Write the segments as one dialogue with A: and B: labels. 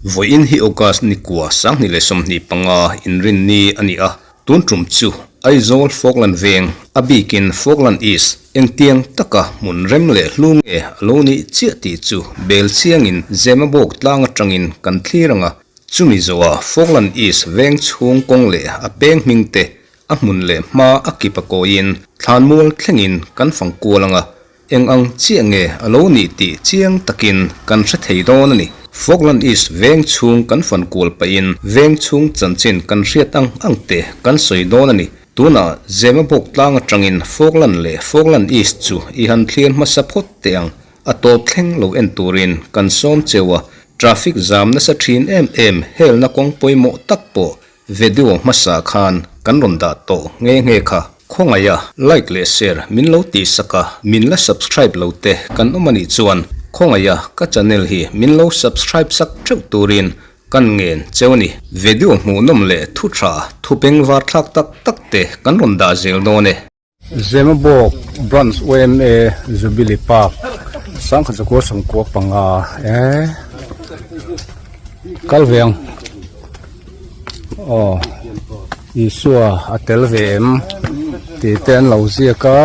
A: Vawiin hi August ni kua 2025 inrinni a ni a, tun tum chu Aizawl Falkland Veng, a bikin Falkland East, engtiang taka hmun rem leh hlu nge a lo nih chiah tih chu bel chiangin Zemabawk tlang atangin kan thlir ang a, chumi zawhah Falkland East veng chhung kawng leh a peng hming te a hmun leh hma a kip a kawiin thlanmual thlengin kan fang kual ang a, Eng ang chiah nge a lo nih tih chiang takin kan hre thei dawn a ni. Falkland East veng chhung kan fan kual pahin veng chhung chanchin kan hriat ang ang te kan sawi dawn a ni. Tunah Zemabawk tlang atangin Falkland leh Falkland East chu i han thlir hmasa phawt teh ang. A tawp thleng lo en turin kan sawm cheu a, traffic zam nasa thin em em helna kawng pawimawh tak pawh Video hmasa khan kan rawn dah tawh nghe nghe kha. Khawngaih a, like leh share min lo tih sak a, min la subscribe lo te kan awm a nih chuan khawngaih a ka channel hi min lo subscribe sak teuh turin kan ngen cheu a ni. Video hmuhnawm leh thu tha, thu bengvar thlak tak tak te kan rawn dah zel dawn e.
B: Zemabawk Branch YMA Jubilee Park sangkhat zakua sawmkua panga eh kal ve ang aw Isua a tel ve em tih te an lo ziak a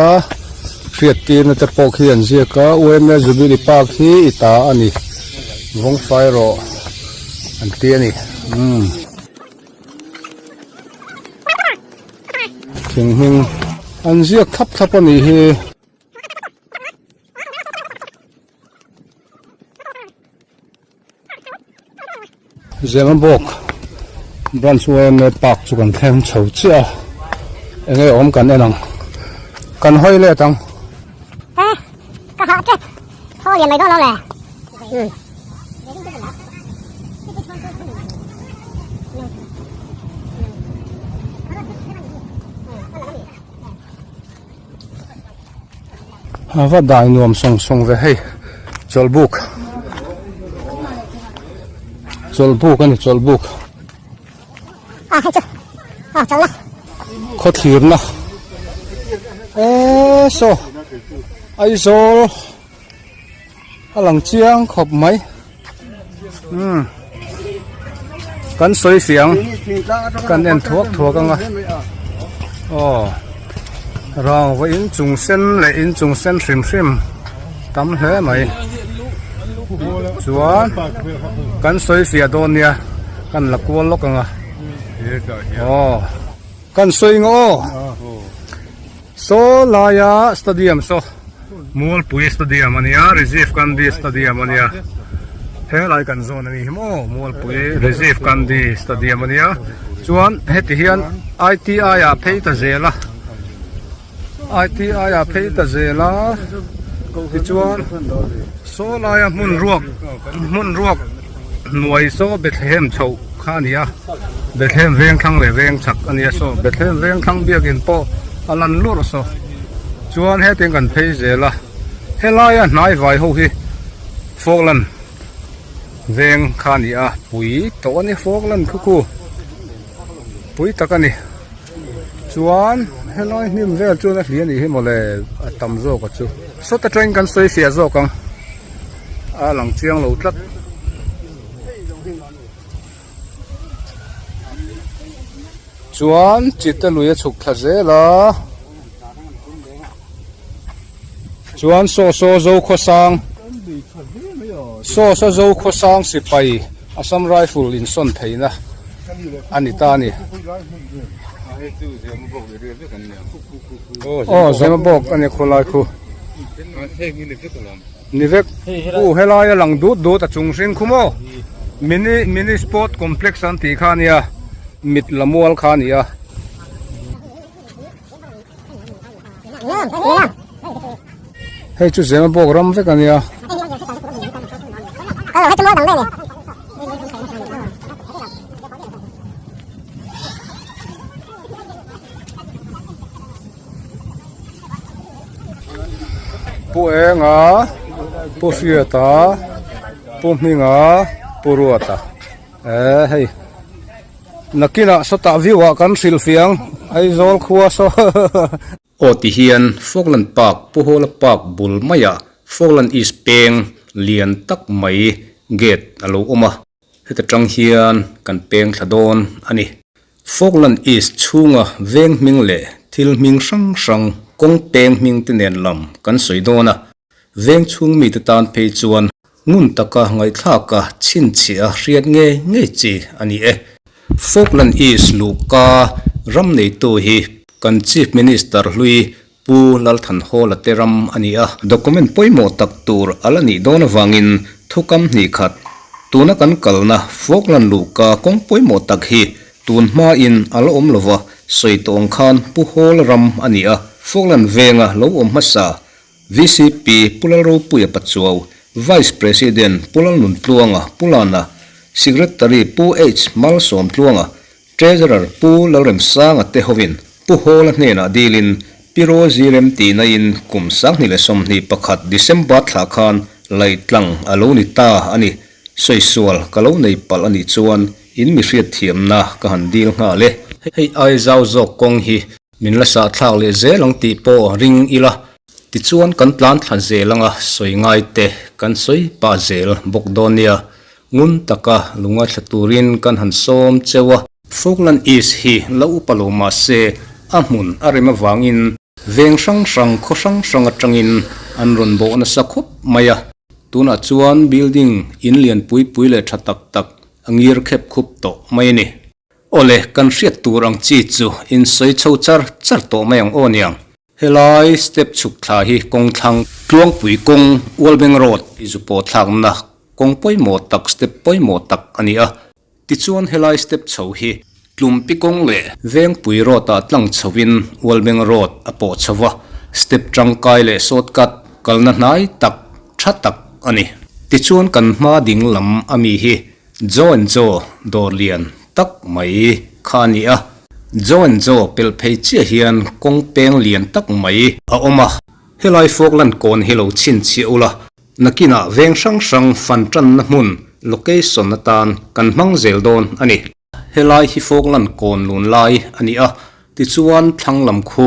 B: hriattirna te pawh khi an ziak a YMA Jubilee Park hi i ta a ni vawngfai rawh an ti a ni umm. Thing hming an ziak thlap thlap a nih hi. Zemabawk branch YMA park chu kan thleng chho chiah a enge awm kan en ang kan hawi let ang.
C: Ka hah tep thaw lian mai dawn lo le.
B: A va dai nuam sawng sawng ve hei chawlhbuk chawlhbuk a ni chawlhbuk khaw thlirna eee saw Aizawl. A lang chiang khawp mai umm kan sawi fiang kan en thuak thuak ang a aw rangva inchung sen leh inchung sen hrim hrim tam hle mai chuan kan sawi fiah dawn nia kan la kual lawk ang a aw kan sawi ang aw. Saw laia stadium saw Mualpui stadium a nia Rajiv Gandhi stadium a nia helai kan zawn a ni hi maw Mualpui Rajiv Gandhi stadium a nia chuan heti hian I_T_I ah phei ta zel a I_T_I ah phei ta zel a tichuan saw laia hmun ruak hmun ruak hnuai saw Bethlehem chhoh kha a ni a Bethlehem veng thlang leh veng chhak a nia saw Bethlehem veng thlang biakin pawh a lan luarh saw chuan hetiang kan phei zel a helaia hnai vai ho hi Falkland veng kha a ni a pui tawh a ni Falkland khu khu pui tak a ni chuan helai hnim vel chuan a hli a nih hi mawle a tam zawk a chu sawta tangin kan sawi fiah zawk ang a lang chiang lo tlat. Chuan chite lui a chhuk thla zel a chuan saw saw zo khawsang saw saw zo khawsang sipai Assam Rifle insawn theihna a ni ta a ni aw Zemabawk a ni khawlai khu. Ni vek u helai a lang dut dut a chung hring khu maw mini mini sport complex an tih kha ania mit la mual kha a ni a. Hei chu Zemabawk ram vek a nia. Pu Enga, Pu Hriata, Pu Hminga, Pu Ruata eh hei nakinah sawtah view ah kan hrilh fiang Aizawl khua saw.
A: Aw ti hian Falkland Park Pu Hawla Park bul maiah Falkland East peng lian tak mai gate a lo awm a, heta tang hian kan peng thla dawn a ni. Falkland East chhunga veng hming leh thil hming hrang hrang kawng peng hming te nen lam kan sawi dawn a, veng chhung mite tan phei chuan ngun taka ngaihthlaka chhinchhiah a hriat ngei ngei chi a ni e. Falkland East luhka ram neitu hi kan Chief Minister hlui Pu Lalthanhawla te ram a ni a. Document pawimawh tak tur a la nih dawn avangin thukam hnih khat tuna kan kalna Falkland luhka kawng pawimawh tak hi tun hmain a la awm lova sawi tawh ang khan Pu Hawla ram a ni a. Falkland venga lo awm hmasa VCP Pu Lalropuia Pachuau, Vice President Pu Lalnuntluanga Pu Lana, Secretary Pu H Malsawmtluanga, Treasurer Pu Lalremsanga te hovin Pu Hawla hnenah dilin Pi Rozi remtihnain kum 2021 December thla khan laih tlang a lo ni ta a ni. Sawi sual ka lo nei palh a nih chuan in mi hriatthiamna ka han dil nghal e. Hei ai zau zawk kawng hi Min la sah thlak leh zel ang tih pawh ring ila, tichuan kan tlan thla zel anga sawi ngai te kan sawi pah zel bawk dawn nia. Ngun taka lunga thla turin kan han sawm cheu a. Falkland East hi la upa lo mah se a hmun a rem avangin veng hrang hrang khaw hrang hrang atangin an rawn bawh nasa khawp mai a. Tunah chuan building in lian pui pui leh tha tak tak a ngir khep khup tawh mai a ni. Awle, kan hriat tur ang chi chu in sawi chho char char tawh mai ang aw niang. Helai step chhuk thla hi kawng thlang Tluangpui kawng Ualbeng Road i zu pawh thlakna kawng pawimawh tak step pawimawh tak a ni a. Tichuan helai step chho hi Tlumpi kawng leh Vengpui Road ah tlang chho in Ualbeng Road a pawh chho va, step tangkai leh shortcut kalna hnai tak tha tak a ni. Tichuan kan hma ding lam a mi hi Joe and Joe dawr lian tak mai kha a ni a, Joe and Joe pelh phei chiah hian kawng peng lian tak mai a awm a, helai Falkland kawn hi lo chhinchhiah ula, nakinah veng hrang hrang fan tanna hmun, location, atan kan hmang zel dawn a ni. Helai hi Falkland kawn lun lai a ni a, tichuan thlang lam khu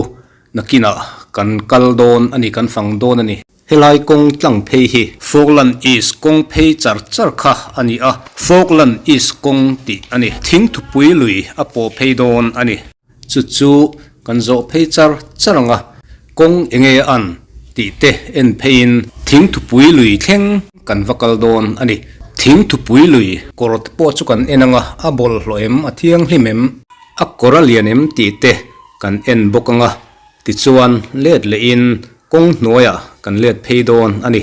A: nakinah kan kal dawn a ni, kan fang dawn a ni. Helai kawng tlang phei hi Falkland East kawng phei char char kha a ni a, Falkland East kawng tih a ni. Thingthupui lui a pawh phei dawn a ni. Chu chu kan zawh phei char char ang a, kawng enge an tih te en pheiin Thingthupui lui thleng kan va kal dawn a ni. Thingthupui lui kawr te pawh chu kan en ang a, a bawlhhlawh em, a thianghlim em, a kawr a lian em tih te kan en bawk ang a. Tichuan, let lehin kawng hnuaiah kan let phei dawn a ni.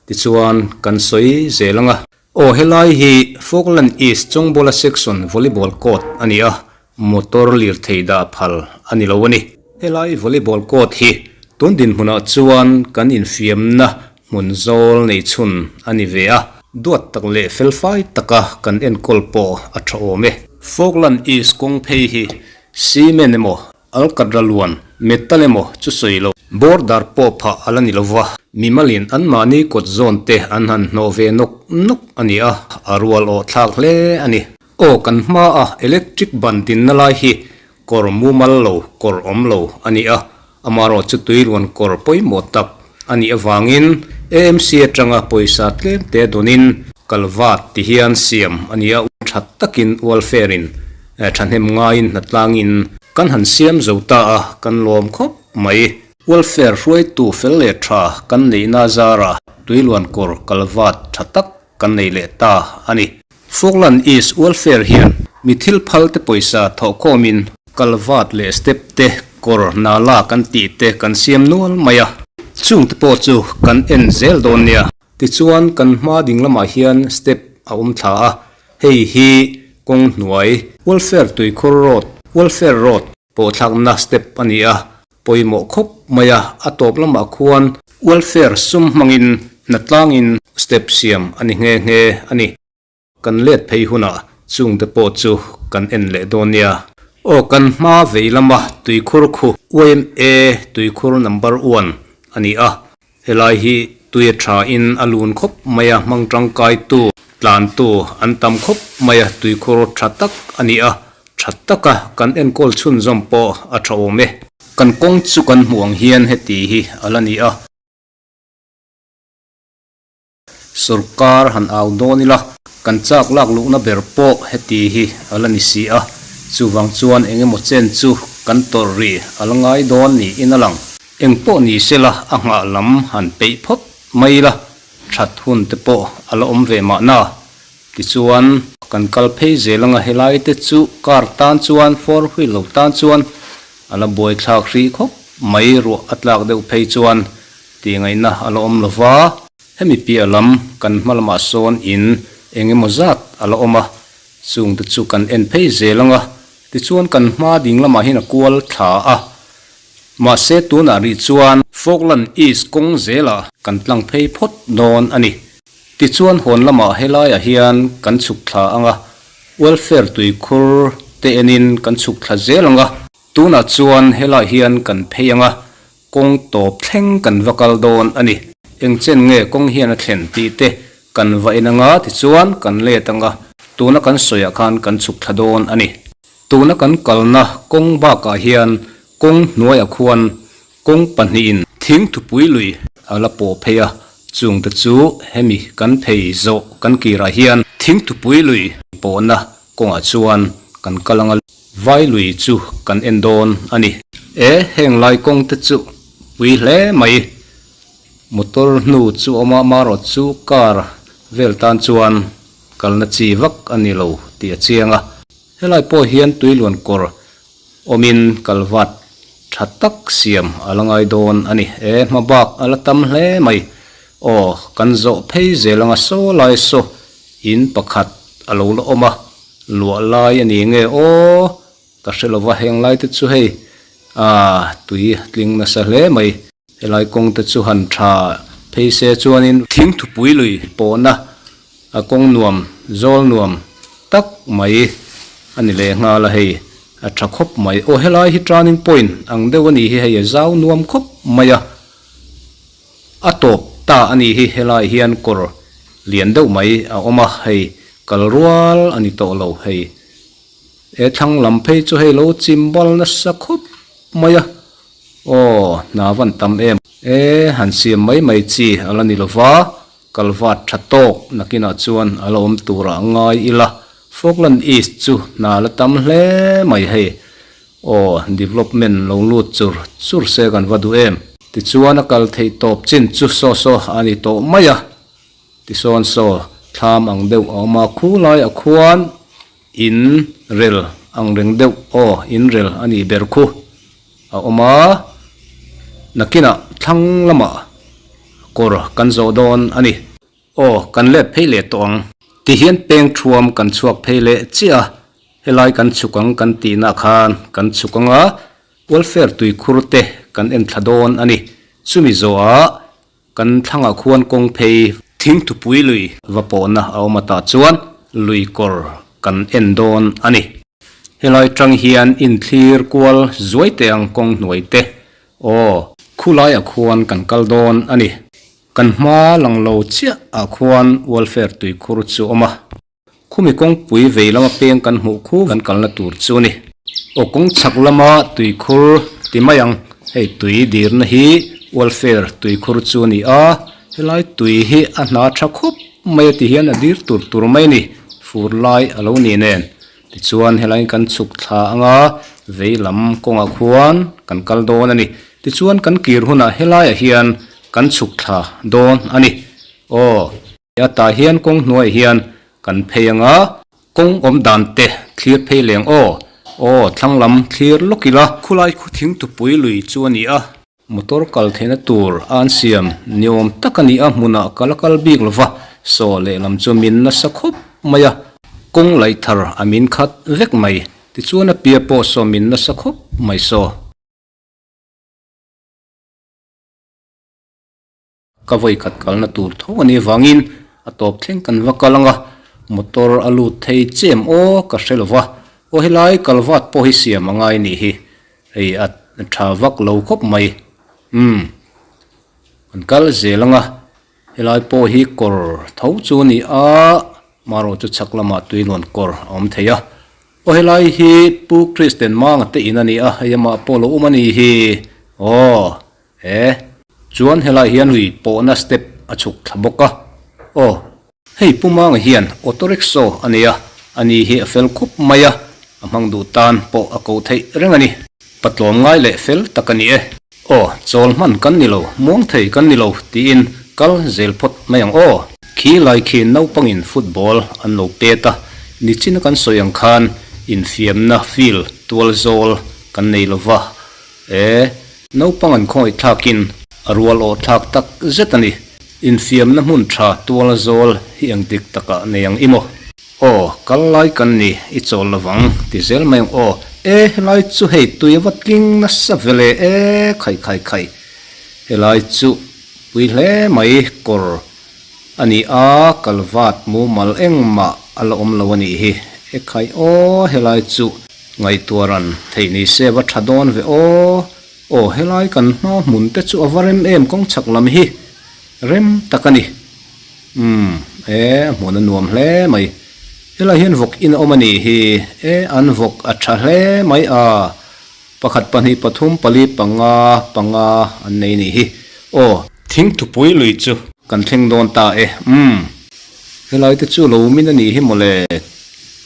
A: Tichuan, kan sawi zel ang a. Aw, helai hi Falkland East Chawngbola Section Volleyball Court a ni a, motor lirthei dah phal a ni lo a ni. Helai Volleyball Court hi tun dinhmunah chuan kan infiamna hmun zawl nei chhun a ni ve a, duat tak leh felfai taka kan enkawl pawh a tha awm e. Falkland East kawng phei hi cement emaw Alkatra luan, metal emaw chu sawi lo. Border pawh phah a la ni lo va, mimalin anmahni kawt zawn te an han hnawh ve nawk nawk a ni a, a rual awh thlak hle a ni. Aw kan hma a electric ban dinna lai hi kawr mumal lo, kawr awm lo a ni a, amaherawh chu tui luan kawr pawimawh tak a nih avangin AMC atanga pawisa tlem te dawnin kalvat ti hian siam a ni a, tha takin welfare in thahnem ngaiin hnatlangin kan han siam zo ta a, kan lawm khawp mai. Welfare hruaitu fel leh tha kan neihna zarah tuiluankawr kalvat tha tak kan nei leh ta a ni. Falkland East Welfare hian mi thil phal te pawisa thawhkhawmin kalvat leh step te kawr nala kan tih te kan siam nual mai a, chung te pawh chu kan en zel dawn nia. Tichuan kan hma ding lamah hian step a awm thla a, hei hi kawng hnuai Welfare Tuikhur Road, Welfare Road, pawh thlakna step a ni a, pawimawh khawp mai a, a tawp lamah khuan welfare sum hmangin hnatlangin step siam a ni nghe nghe a ni. Kan let phei hunah chungte pawh chu kan en leh dawn nia. Aw kan hma vei lama tuikhur khu YMA tuikhur number one a ni a, Helai hi tui a tha in a lun khawp mai a, hmang tangkai tu, tlan tu an tam khawp mai a, tuikhur tha tak a ni a, tha taka kan enkawl chhunzawm pawh a tha awm e. Kan kawng chu kan hmuh ang hian heti hi a la ni a. Sorkar han au dawn ila, kan chak lak luhna ber pawh heti hi a la ni si a, chuvang chuan eng emaw chen chu kan tawrh rih a la ngai dawn niin a lang. Eng pawh ni sela a nghah lam han peih phawt mai ila, that hun te pawh a la awm ve mahna. Tichuan, kan kal phei zel anga helai te chu car tan chuan four wheel lo tan chuan a la buaithlak hrih khawp mai ruah a tlak deuh phei chuan tih ngaihna a la awm lo va. Hemi piah lam kan hma lamah sawn in eng emaw zat a la awm a, chung te chu kan en phei zel anga tichuan kan hma ding lamah hian a kual thla a. Mahse tunah rih chuan Falkland East kawng zelah kan tlang phei phawt dawn a ni. Tichuan hawn lamah helaiah hian kan chhuk thla ang a, welfare tuikhur te enin kan chhuk thla zel ang a. Tunah chuan helaiah hian kan phei ang a, kawng tawp thleng kan va kal dawn a ni. Eng chen nge kawng hian a thlen tih te kan va en ang a, tichuan kan let ang a, tuna kan sawiah khan kan chhuk thla dawn a ni. Tuna kan kalna kawng bakah hian kawng hnuaiah khuan Kawng pahnihin thingthupui lui a la pawh phei a, chungte chu hemi kan phei zawh kan kirah hian thingthupui lui pawhna kawngah chuan kan kal anga vai lui chu kan en dawn a ni. E, heng lai kawng te chu pui hle mai, motor hnu chu awm a, marawt chu car vel tan chuan kalna chi vak a ni lo tih a chiang a, helai pawh hian tuiluan kawr Awmin kalvat tha tak siam a la ngai dawn a ni. E, hma bak a la tam hle mai. Aw, kan zawh phei zel anga saw lai saw in pakhat a lo la awm a, luah lai a ni nge aw, ka hre lova heng lai te chu hei, ah, tui a tling nasa hle mai. Helai kawng te chu han tha phei se chuanin thingthupui lui pawhna a kawng nuam zawl nuam tak mai a ni leh nghal a hei a tha khawp mai. Aw helai hi turning point ang deuh a nih hi hei a zau nuam khawp mai a, a tawp ta a nih hi helai hian kawr lian deuh mai a awm a hei kal rual a ni tawh lo hei he thlang lam phei chu hei lo chim bal nasa khawp mai a. Aw, hna van tam em. E, han siam mai mai chi a la ni lo va, kalvat tha tawk nakinah chuan a la awm turah ngai ila, Falkland East chu hna la tam hle mai hei. Aw, development lo lut chur chur se kan va duh em. Tichuan a kal theih tawp chin chu saw saw a ni tawh mai a, tisawn saw thlam ang deuh a awm a, khulaiah khuan In rel ang reng deuh aw in rel a nih ber khu a awm a, nakinah thlang lamah kawr kan zawh dawn a ni. Aw kan let phei leh tawh ang. Tihian peng thuam kan chhuak phei leh chiah a, helai kan chhuk ang kan tihna khan kan chhuk ang a, welfare tuikhur te kan en thla dawn a ni. Chumi zawhah Kan thlangah khuan kawng phei thingthupui lui va pawhna a awm atah chuan lui kawr kan en dawn a ni. Helai tang hian inthlir kual zuai teh ang kawng hnuai te aw. Khulaiah khuan kan kal dawn a ni. Kan hma lang lo chiah ah khuan welfare tuikhur chu awm a. Khumi kawngpui vei lama peng kan hmuh khu kan kalna tur chu a ni. Aw kawng chhak lama tuikhur ti mai ang, hei tui dirna hi welfare tuikhur chu a ni a, helai tui hi a hna tha khawp mai a ti hian a dir tur tur mai a ni, fur lai a lo ni nen. Tichuan helaiin kan chhuk thla anga vei lam kawngah khuan kan kal dawn a ni. Tichuan kan kir hunah helaiah hian kan chhuk thla dawn a ni. Aw. A tah hian kawng hnuaiah hian kan phei ang a. Kawng awm dan te thlir phei leng aw. Aw, thlang lam thlir lawk ila. Khulai khu thing tupui lui chu a ni a. Motor kal theihna tur a an siam ni awm tak a ni a, hmunah ka la kal bik lo va, saw lehlam chu min nasa khawp mai a. Kawng laih thar a min khat vek mai, tichuan a pia pawh saw min nasa khawp mai saw. Ka vawi khat kalna tur tho a nih avangin a tawp thleng kan va kal ang a, motor a lut thei chem aw ka hre lo va, aw helai kalvat pawh hi siam a ngai nih hi, hei a tha vak lo khawp mai, umm kan kal zel ang a, helai pawh hi kawr tho chu a ni a, marawh chu chhak lamah tuilawn kawr a awm thei a. Aw helai hi Pu Kristen Manga te in a ni a, hei amah pawh lo awm a ni hi. Aw he chuan helai hian hui pawhna step a chhuk thla bawk a. Aw hei Pu Manga hian auto rickshaw a nei a, a ni hi a fel khup mai a, a hmang duh tan pawh a koh theih reng a ni. Patlawm ngai leh fel tak a ni e. Aw, chawl hman kan ni lo, muang thei kan ni lo tiin kal zel phawt mai ang aw. Khi lai khi naupangin football an lo pet a, nichina kan sawi ang khan infiamna field tual zawl kan nei lo va, e, naupang an khawngaih thlakin a rual awh thlak tak zet a ni. Infiamna hmun tha tual zawl hi engtik takah nei ang i maw? Aw, kal lai kan ni, i chawl lovang, ti zel mai ang aw. E, helai chu hei tui a va tling nasa ve le e, khai khai khai. Helai chu pui hle mai kawr a ni a, kal vat mumal engmah a la awm lo a nih hi. E khai aw, helai chu ngaihtuah ran theih ni se va tha dawn ve aw. Aw, helai kan hma hmun te chu a va rem em kawng chhak lam hi, rem tak a ni. Umm, e, a hmuan a nuam hle mai. Helai hian vawk in a awm a nih hi. E, an vawk a tha hle mai a. Pakhat, pahnih, pathum, pali, panga, panga an nei nih hi. Aw. Thingthupui lui chu kan thleng dawn ta e. Umm, helai te chu lo min a nih hi mawle.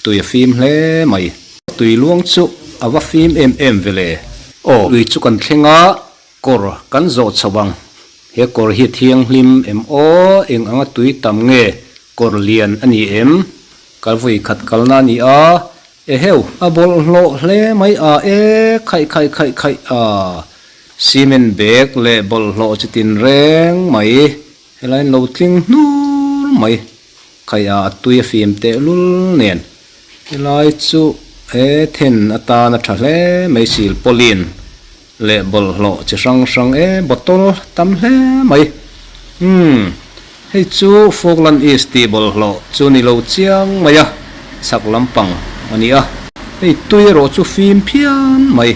A: Tui a fim hle mai. Tui luang chu a va fim em em ve le. Aw, lui chu kan thleng a. Kawr kan zawh chho ang. He kawr hi thianghlim em aw? Eng anga tui tam nge kawr lian a ni em? Kal vawi khat kalna a ni a. Eheu, a bawlhhlawh hle mai a e, khaih khaih khaih khaih a. Cement bag leh bawlhhlawh chi tin reng mai helaiin lo tling hnur mai. Khaih a, a tui a fim tehlul nen. Helai chu he then atan a tha hle mai silpawlin leh bawlhhlawh chi hrang hrang e bottle tam hle mai. Umm hei chu Falkland East tih bawlhhlawh chu ni lo chiang mai a, chhak lampang a ni a. Hei tui erawh chu fim phian mai.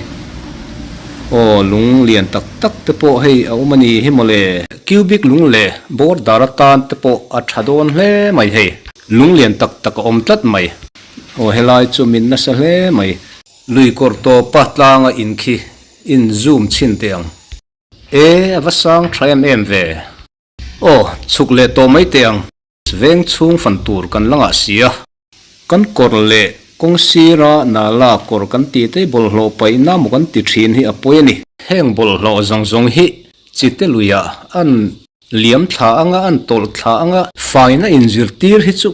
A: Aw lung lian tak tak te pawh hei a awm a ni hi mawle. Cubic lung leh border atan te pawh a tha dawn hle mai hei. Lung lian tak tak a awm tlat mai. Aw helai chu min nasa hle mai. Lui kawr tawpa tlanga in khi in zoom chhin teh ang. E a va sang tha em em ve. Aw chhuk leh tawh mai teh ang. Veng chhung fan tur kan la ngah si a. Kan kawr leh kawng sira nala kawr kan tih te bawlhhlawh paihna maw kan ti thin hi a pawi a ni. Heng bawlhhlawh zawng zawng hi chite luiah an liam thla anga an tawlh thla anga faina inzirtir hi chu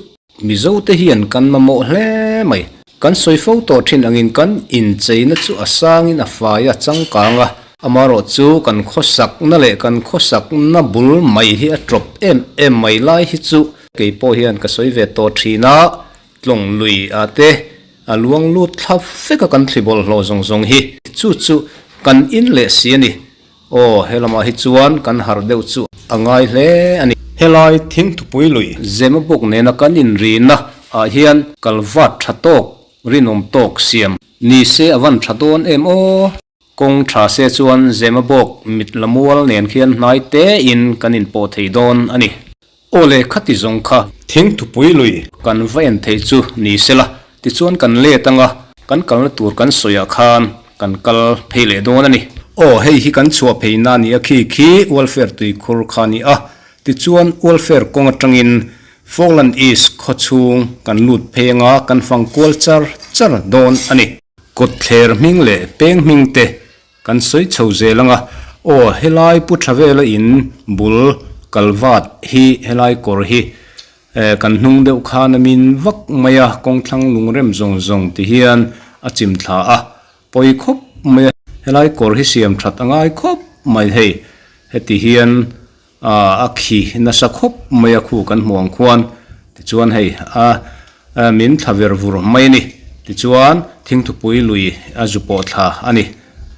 A: Mizote hian kan mamawh hle mai. Kan sawi fo tawh thin angin kan incheina chu a sangin a fai a changkang a, amarawh chu kan khawsakna leh kan khawsakna bul mai hi a tawp em em mai lai hi chu kei pawh hian ka sawi ve tawh thin a, tlawng lui ah te a luang lut thla vek a kan thli bawlhhlawh zawng zawng hi chu chu kan in leh si a ni. Aw, he lamah hi chuan kan harh deuh chu a ngai hle a ni. Helai thingthupui lui zema bawk nena kan inrina ah hian kalvat tha tawk, rinawm tawk siam ni se a van tha dawn em aw. Kawng tha se chuan zema bawk mit la mual nen khian hnai tein kan inpawh thei dawn a ni. Aw le khati zawng kha thingthupui lui kan va en thei chu ni sela, tichuan kan let anga kan kalna tur kan sawiah khan kan kal phei leh dawn a ni. Aw hei hi kan chhuah phei na ni a khi khi welfare tuikhur kha a ni a, tichuan welfare kawng atangin Falkland East khaw chhung kan lut phei anga kan fang kual char char dawn a ni. Kawtthler hming leh peng hming te Kan sawi chho zel anga, aw helai pu tha vela in bul kalvat hi helai kawr hi eh kan hnung deuh khan a min vak mai a, kawngthlang lungrem zawng zawng ti hian a chim thla a, pawi khawp mai a, helai kawr hi siam that a ngai khawp mai hei, heti hian A khi nasa khawp mai a khu kan hmuh ang khuan tichuan hei a min thla ver vur mai a ni tichuan thingthupui lui a zu pawh thla a ni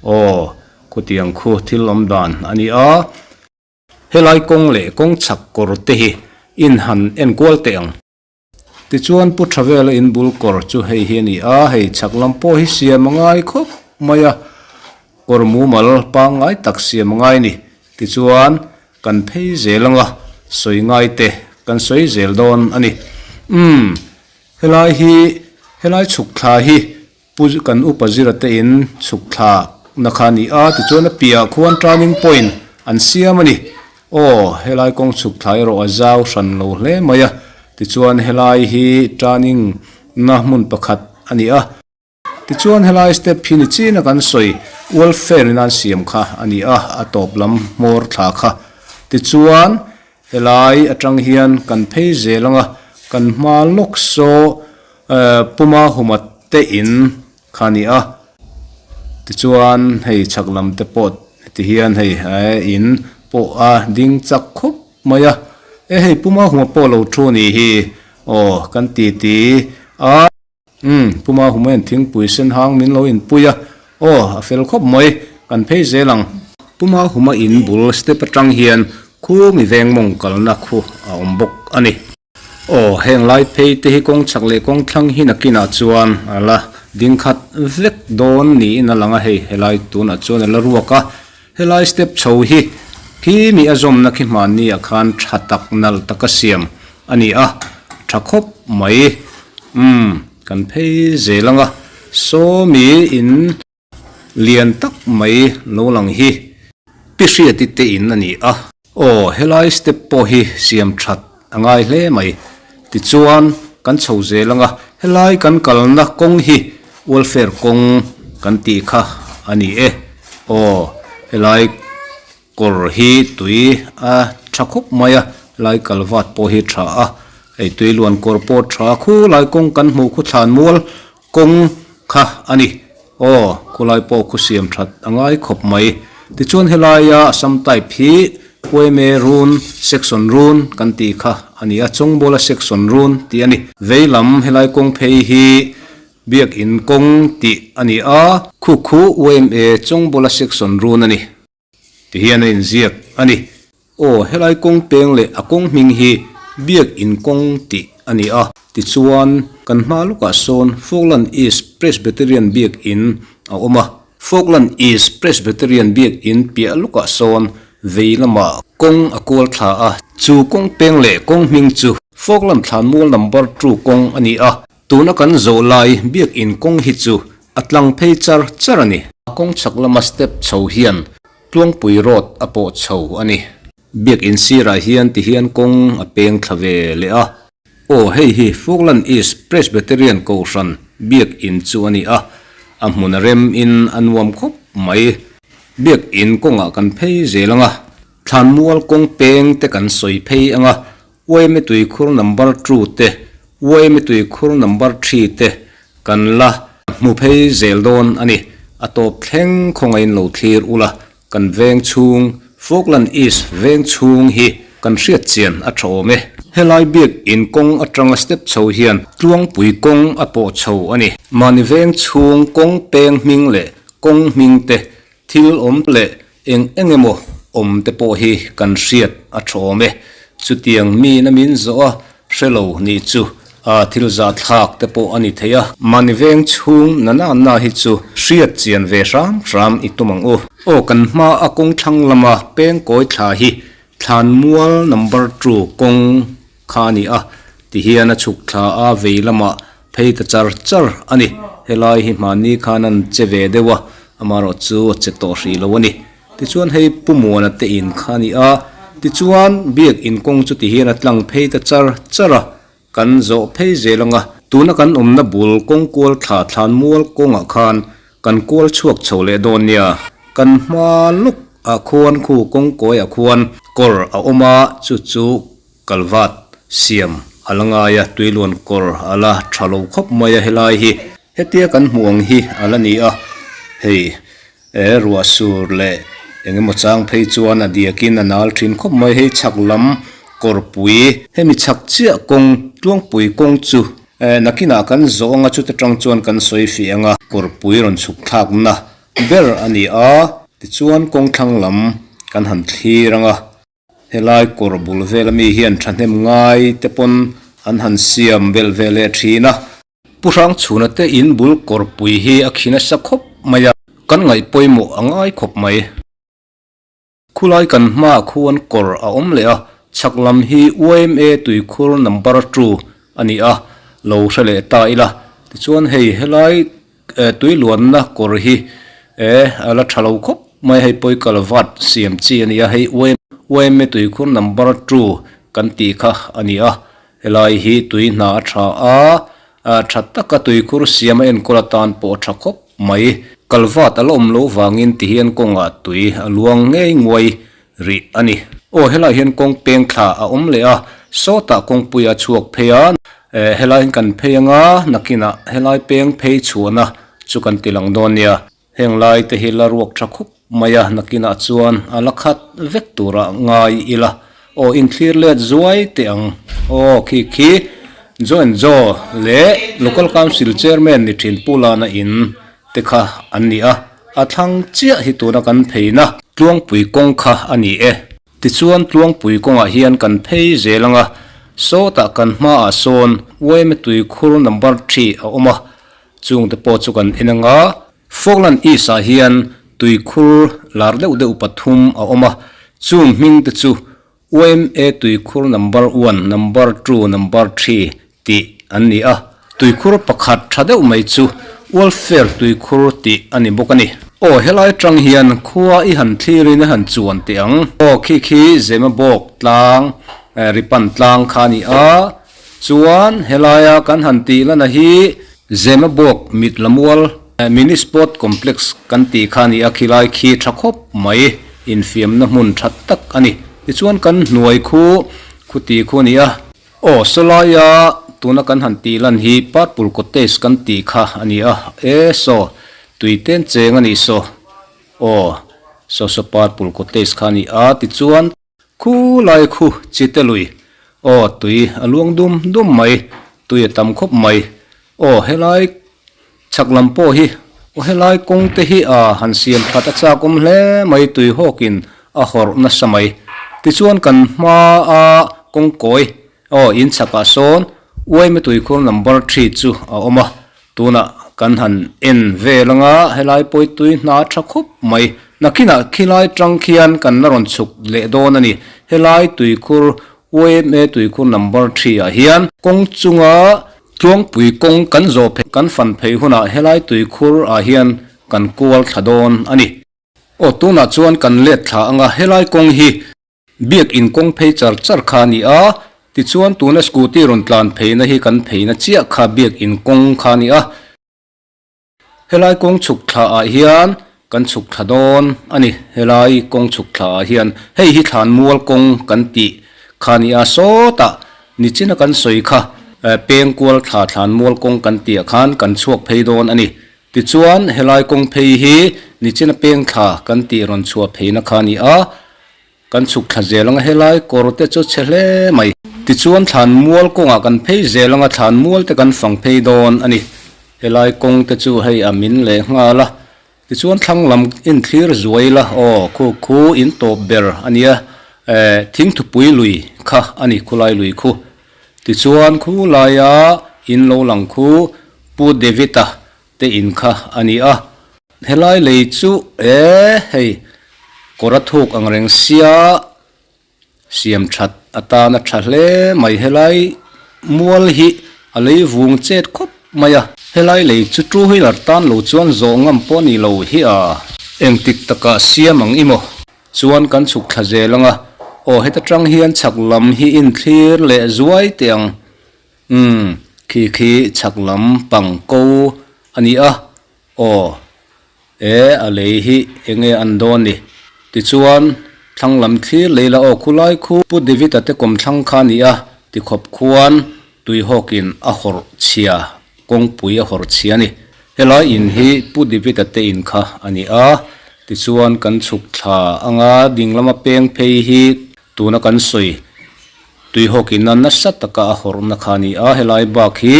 A: aw khutiang khu thil awm dan a ni a. Helai kawng leh kawng chhak kawr te hi in han enkual teh ang. Tichuan Pu Thavela in bul kawr chu hei hi a ni a, hei chhak lam pawh hi siam a ngai khawp mai a, kawr mumal pangngai tak siam a ngai a ni. Tichuan kan phei zel anga sawi ngai te kan sawi zel dawn a ni. Umm, helai hi, helai chhuk thla hi. Pu kan upa zira te in chhuk thlak na kha a ni a, tichuan a piahah khuan turning point an siam a ni. Aw, helai kawng chhuk thla erawh a zau hran lo hle mai a, tichuan helai hi turning na hmun pakhat a ni a. Tichuan helai step hi ni chin a kan sawi welfare in an siam kha a ni a, a tawp lam hmawr thla kha. Tichuan helai atang hian kan phei zel ang a, kan hma lawk saw Puma huma te in kha a ni a. Tichuan hei chhak lam te pawh ti hian hei in pawh a ding chak khawp mai a. E hei Puma huma pawh lo thu a nih hi aw kan titi a. Umm, Pu Mahumain thingpui sen hang min lo inpui a, aw, a fel khawp mai, kan phei zel ang. Pu Mahuma in bul step atang hian khu mi veng mawng kalna khu a awm bawk a ni. Aw, heng lai phei te hi kawng chak leh kawng thlang hi nakinah chuan a la ding khat vek dawn niin a lang a, hei helai tunah chuan a la ruak a, helai step chho hi khi mi a zawmna khi hmanni ah khan tha tak nalh taka siam a ni a, tha khawp mai. Umm, kan phei zel ang a, sawmi in lian tak mai lo lang hi pi hriati te in a ni a. Aw, helai step pawh hi siam that a ngai hle mai. Tichuan, kan chho zel ang a, helai kan kalna kawng hi welfare kawng kan tih kha a ni e. Aw, helai. Kawr hi tui a tha khawp mai a, lai kal vat pawh hi tha a, hei tui luan kawr pawh tha khu lai kawng kan hmuh khu thlan mual kawng kha a ni. Aw, khulai pawh khu siam that a ngai khawp mai. Tichuan helaia Assam type hi Uaime run, section run kan tih kha a ni a, Chawngbawla section run tih a ni. Veilam helai kawng phei hi Biakin kawng tih a ni a, khu khu Uaime Chawngbawla section run a ni. Ti hian a inziak a ni. Aw, helai kawng peng leh a kawng hming hi Biak in kawng tih a ni a. Tichuan, kan hma lawkah sawn Falkland East Presbyterian Biak In a awm a. Falkland East Presbyterian Biak In piah lawkah sawn vei lamah kawng a kual thla a. Chu kawng peng leh kawng hming chu Falkland Thlanmual Number Two kawng a ni a. Tuna kan zawh lai Biak In kawng hi chu a tlang phei char char a ni. A kawng chhak lama step chho hian Tluangpui Road a pawh chho a ni. Biak In sirah hian ti hian kawng a peng thla ve leh a. Aw hei hi Falkland East Presbyterian Kohhran Biak In chu a ni a, a hmun a rem in a nuam khawp mai. Biak In kawngah kan phei zel ang a, Thlanmual kawng peng te kan sawi phei ang a, Uaime tuikhur number two te, Uaime tuikhur number three te kan la hmu phei zel dawn a ni. A tawp thleng khawngaihin lo thlir ula, kan veng chhung, Falkland East veng chhung hi kan hriat chian a tha awm e. Helai biak in kawng atanga step chho hian Tluangpui kawng a pawh chho a ni. Mahni veng chhung kawng peng hming leh kawng hming te Thil awm leh eng eng emaw awm te pawh hi kan hriat a tha awm e. Chutiang miin a min zawh a hre lo nih chu a thil zahthlak te pawh a ni thei a. Mahni veng chhung na na na hi chu hriat chian ve hram hram i tum ang u. Aw kan hma a kawng thlang lama peng kawi thla hi Thlanmual number two kawng kha a ni a, tihian a chhuk thla a vei lamah phei ta char char a ni. Helai hi hmanni khan an che ve deuh a, amaherawh chu a che tawh hrih lo a ni. Tichuan hei Pu Muana te in kha a ni a, tichuan biak in kawng chu tihian a tlang phei ta char char a, kan zawh phei zel ang a. Tuna kan awmna bul kawng kual thla thlan mual kawngah khan kan kual chhuak chho leh dawn nia. Kan hma lawk ah khuan khu kawng kawi ah khuan kawr a awm a, chu chu Kalvat siam a la ngai a, tuiluan kawr a la tha lo khawp mai a helai hi. Hetia kan hmuh ang hi a la ni a, hei e ruah sur leh eng emaw chang phei chuan a diakin a nal thin khawp mai. Hei chhak lam kawrpui, hemi chhak chiah kawng tluangpui kawng chu e nakinah kan zawh ang a, chuta tang chuan kan sawi fih ang a, kawrpui rawn chhuk thlakna ber a ni a, tichuan kawng thlang lam kan han thlir ang a. Helai kawr bul vel ami hian thahnem ngai te pawn an han siam belh ve leh thin a. Pu Hrangchhuna te in bul kawrpui hi a khi nasa khawp mai a, kan ngaih pawimawh a ngai khawp mai. Khulai kan hmaah khuan kawr a awm leh a, chhak lam hi yma tuikhur number two a ni a, lo hre leh ta ila. Tichuan hei helai. tui luanna kawr hi eh a la tha lo khawp mai hei pawi kalvat siam chi a ni a hei yma tuikhur number two kan tih kha a ni a helai hi tui hna a tha a ah tha taka tuikhur siam a enkawl atan pawh a tha khawp mai kalvat a la awm loh vangin tihian kawngah tui a luang ngei nguai rih a ni. Aw helaiah hian kawng peng thla a awm leh a, sawtah kawngpui a chhuak phei a, eh helai hian kan phei anga nakinah helai peng phei chhuahna chu kan ti lang dawn nia. Heng lai te hi la ruak tha khup mai a, nakinah chuan a la khat vek turah ngai ila. Aw inthlir let zuai teh ang. Aw khi khi Joint Joe leh Local Council Chairman ni thin Pu Lana in te kha an ni a, a thlang chiah hi tuna kan pheina Tluangpui kawng kha a ni e. Tichuan Tluangpui kawngah hian kan phei zel ang a, sawtah kan hmaah sawn yma tuikhur number thi a awm a, chungte pawh chu kan en ang a. Falkland East ah hian tuikhur lar deuh deuh pathum a awm a, chung hming te chu yma tuikhur number one, number two, number three tih an ni a. Tuikhur pakhat tha deuh mai chu Welfare tuikhur tih a ni bawk a ni. Aw helai tang hian khua i han thlirin i han chuan teh ang. Aw khi khi Zemabawk tlang, Ripan tlang kha a ni a. Chuan helaia kan han tih lana hi Zemabawk mit lamual Mini Sport Complex kan tih kha a ni a, khilai khi tha khawp mai infiamna hmun tha tak a ni. Tichuan kan hnuai khu khuti khu a ni a. Aw, sawlaia tuna kan han tih lan hi Purple Cottage kan tih kha a ni a, e saw tui ten cheng a nih saw. Aw, saw saw Purple Cottage kha a ni a, tichuan khu lai khu chite lui, aw tui a luang dum dum mai, tui a tam khawp mai, aw helai Chhak lam pawh hi aw helai kawng te hi a han siam that a chak awm hle mai tui hawkin a hawrh nasa mai. Tichuan kan hma a kawngkawi aw in chhakah sawn uaime tuikhur number thi chu a awm a, tunah kan han en vel anga helai pawi tui hna tha khawp mai. Nakinah khilai tang khian kan la rawn chhuk leh dawn a ni. Helai tuikhur uaime tuikhur number thi ah hian kawng chunga Tluangpui kawng kan zawh phei kan fan phei hunah helai tuikhur ah hian kan kual thla dawn a ni. Aw tunah chuan kan let thla anga helai kawng hi biak in kawng phei char char kha a ni a, tichuan tuna scooty rawn tlan pheina hi kan pheina chiah kha biak in kawng kha a ni a. Helai kawng chhuk thla ah hian kan chhuk thla dawn a ni. Helai kawng chhuk thla ah hian hei hi thlanmual kawng kan tih kha a ni a, sawtah nichina kan sawi kha pengkual thla thlanmual kawng kan tih ah khan kan chhuak phei dawn a ni. Tichuan helai kawng phei hi nichina peng thla kan tih rawn chhuah pheina kha a ni a. Kan chhuk thla zel anga helai kawr te chu chhe hle mai. Tichuan thlan mual kawngah kan phei zel anga thlan mual te kan fang phei dawn a ni. Helai kawng te chu hei a min leh nghal a. Tichuan thlang lam in thlir zuai la aw khu khu in tawp ber a nia eh thingthupui lui kha a ni khulai lui khu. Tichuan khu laia in lo lang khu Pu David-a te in kha a ni a. Helai lei chu e hei kawr a thuk ang reng sia siam that atana tha hle mai helai mual hi a lei vung chet khawp mai a helai lei chu two wheeler tan lo chuan zawh ngam pawh a ni lo hi a engtik takah siam ang i maw chuan kan chhuk thla zel ang a aw heta tang hian chhak lam hi inthlir leh zuai teh ang umm khi khi chhak lam pang ko a ni a. Aw, e a lei hi enge an dawn ni? Tichuan, thlang lam thlir lei la aw khulai khu Pu David-a te kawm thlang kha a ni a, tikhawp khuan tuihawkin a hawrh chhia, kawngpui a hawrh chhia a ni. Helai in hi Pu David-a te in kha a ni a, tichuan kan chhuk thla anga ding lama peng phei hi tuna kan sawi Tuihawkina nasa taka a hawrhna kha a ni a, helai bak hi